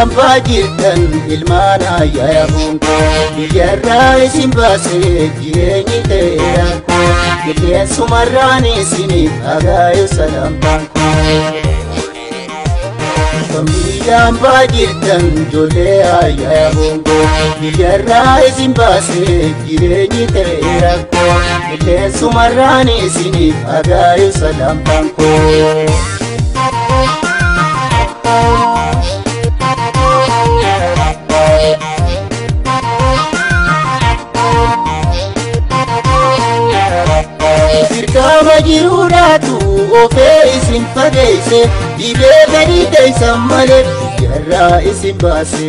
Biyyaan baajirtan ilmaan ayyaa boonko biyyarraa isin baasee jireenyi ta'eera koo qilleensumarraan isiniif agaayu salamtaan koo. Biyyaan baajirtan ijoollee ayyaa boonko biyyarraa isin baasee jireenyi ta'eera koo qilleensumarraan isiniif agaayu salamtaan koo. Dirqama jiruudhaatu ofee isin fageesse dhibee gadi teessan malee biyyarraa isin baase.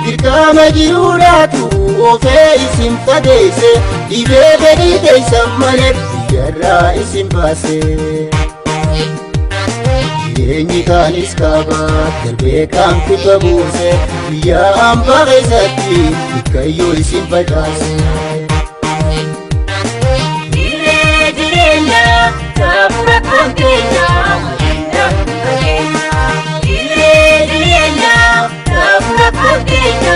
Dirqama jiruudhaatu ofee isin fageesse dhibee gadi teessan malee biyyarraa isin baase. Jireenyi kaanis kaabaa darbee kaan kibba buuse biyya hambaa keessatti bikkayyoo isin facaase. Saafura konkeenya Dirree jireenya saafura konkeenya.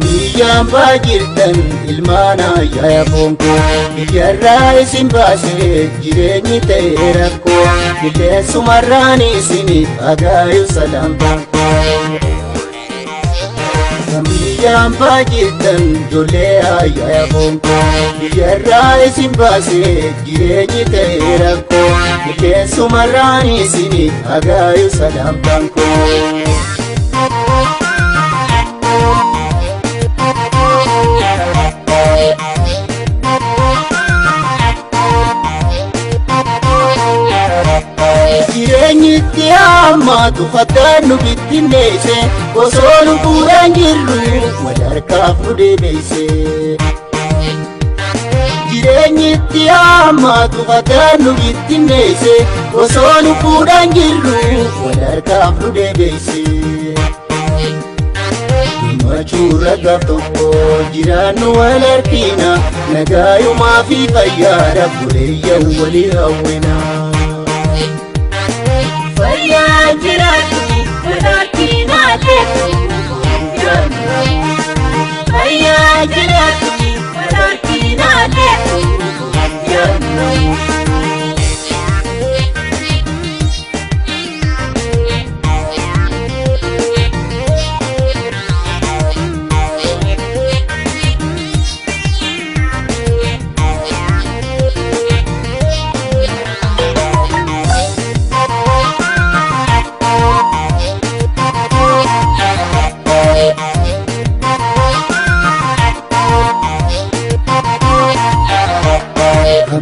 Biyyaan baajirtan ilmaan ayyaa boonko biyyarraa isin baasee jireenyi ta'e rakkoo qilleensumarraan isiniif agaayu salamtaan koo. Biyyaan baajirtan ijoollee ayyaa boonko biyyarraa isin baasee jireenyi ta'e rakkoo qilleensumarraan isiniif agaayu salamtaan koo. Jireenyi itti hammaatu fattaan nu bittinneesse osoo lubbuudhaan jirru wal harkaaf nu deebiise. Jireenyi itti hammaatu fattaan nu bittinneesse osoo lubbuudhaan jirru wal harkaaf nu deebiise. Gammachuurra gaaf tokko jiraannu wal harkina nagaayumaa fi fayyaadhaaf buleeyyan walii hawwina. Fayyaa jiraatu sodaatti naateetu. Fayyaa jiraatu sodaatti naateetu.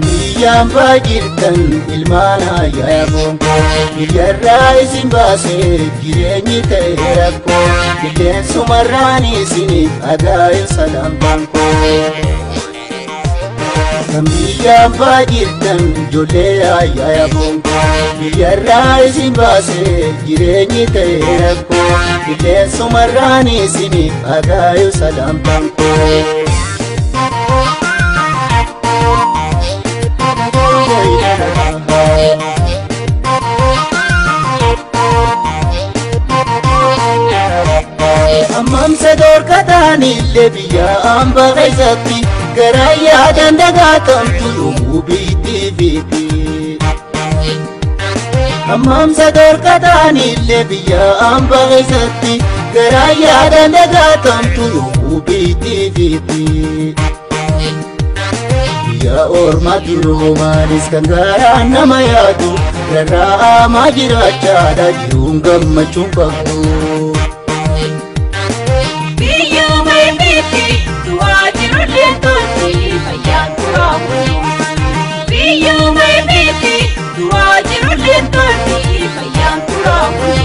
Biyyaan baajirtan ilmaan ayyaa boonko biyyarraa isin baasee jireenyi ta'e rakkoo qilleensumarraan isiniif agaayu salamtaan koo. Biyyaan baajirtan ijoollee ayyaa boonko biyyarraa isin baasee jireenyi ta'e rakkoo qilleensumarraan isiniif agaayu salamtaan koo. Hammamsa dhorkataanillee biyya hambaa keessatti garaa yaadan dagaatamtu yommuu biitti fiiti. Hammamsa dhorkataanillee biyya hambaa keessatti garaa yaadan dagaatamtu yommuu biitti fiiti. Biyya ormaa duroomaanis kan garaan nama yaadu rarra'amaa jiraachaadha jiruun gammachuun qabdu. Biyyuma ifiitti du'aa jiru leetootti fayyaan turaamu. Biyyuma ifiitti du'aa jiru leetootti fayyaan turaamu.